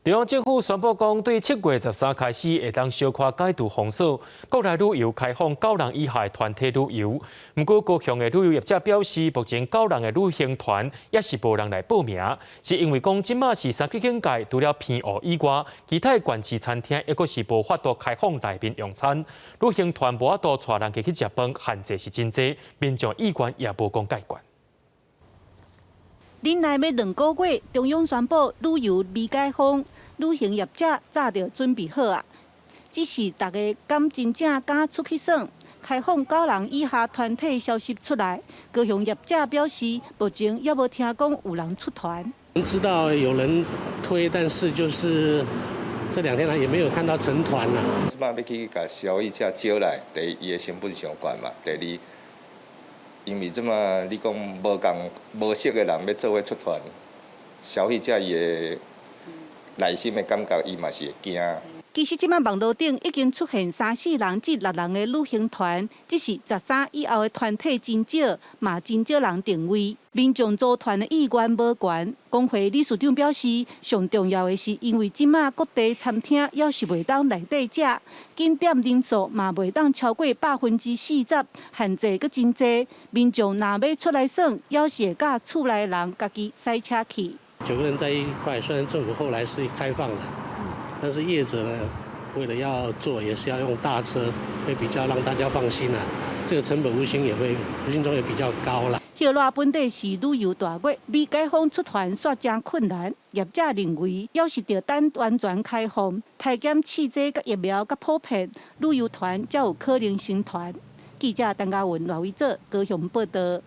中央政府宣布講，對7月13開始會當小可解除封鎖，國內旅遊開放九人以下的團體旅遊。毋過高雄的旅遊業者表示，目前九人的旅行團猶是無人來報名，是因為講這馬是三級警戒，除了澎湖以外，其他的縣市餐廳猶閣是無法度開放內面用餐。旅行團無法度帶人去食飯，限制是真濟，民眾意願也無講蓋懸。忍耐欲2個月，中央宣布旅遊未解封，旅行業者早就準備好矣。只是大家敢真正敢出去耍？開放九人以下團體消息出來，高雄業者表示，目前猶無聽講有人出團。知道有人推，但是就是這兩天來也沒有看到成團啦。這擺欲去共消費者招來，第一，伊的成本上懸嘛；第二，因為這馬你講無仝無熟的人欲做伙出團，消費者伊的內心的感覺，伊嘛是會驚。其實這擺網路頂已經出現三四人至六人的旅行團，只是13以後的團體真少，嘛真少人訂位。民眾組團的意願無懸。工會理事長表示，上重要的是因為這馬各地餐廳猶是袂當內底食，景點人數嘛袂當超過40%，限制閣真濟。民眾若欲出來耍，猶是會佮厝內人家己駛車去。 9個人在一塊，雖然政府後來是開放了，但是業者呢，為了要做，也是要用大車，會比較讓大家放心啦。這個成本無形也會無形中也比較高啦。予熱本底是旅遊大月，未解封出團煞誠困難。業者認為，猶是著等完全開放，篩檢試劑佮疫苗較普遍，旅遊團才有可能成團。記者陳嘉文、賴偉哲高雄報道。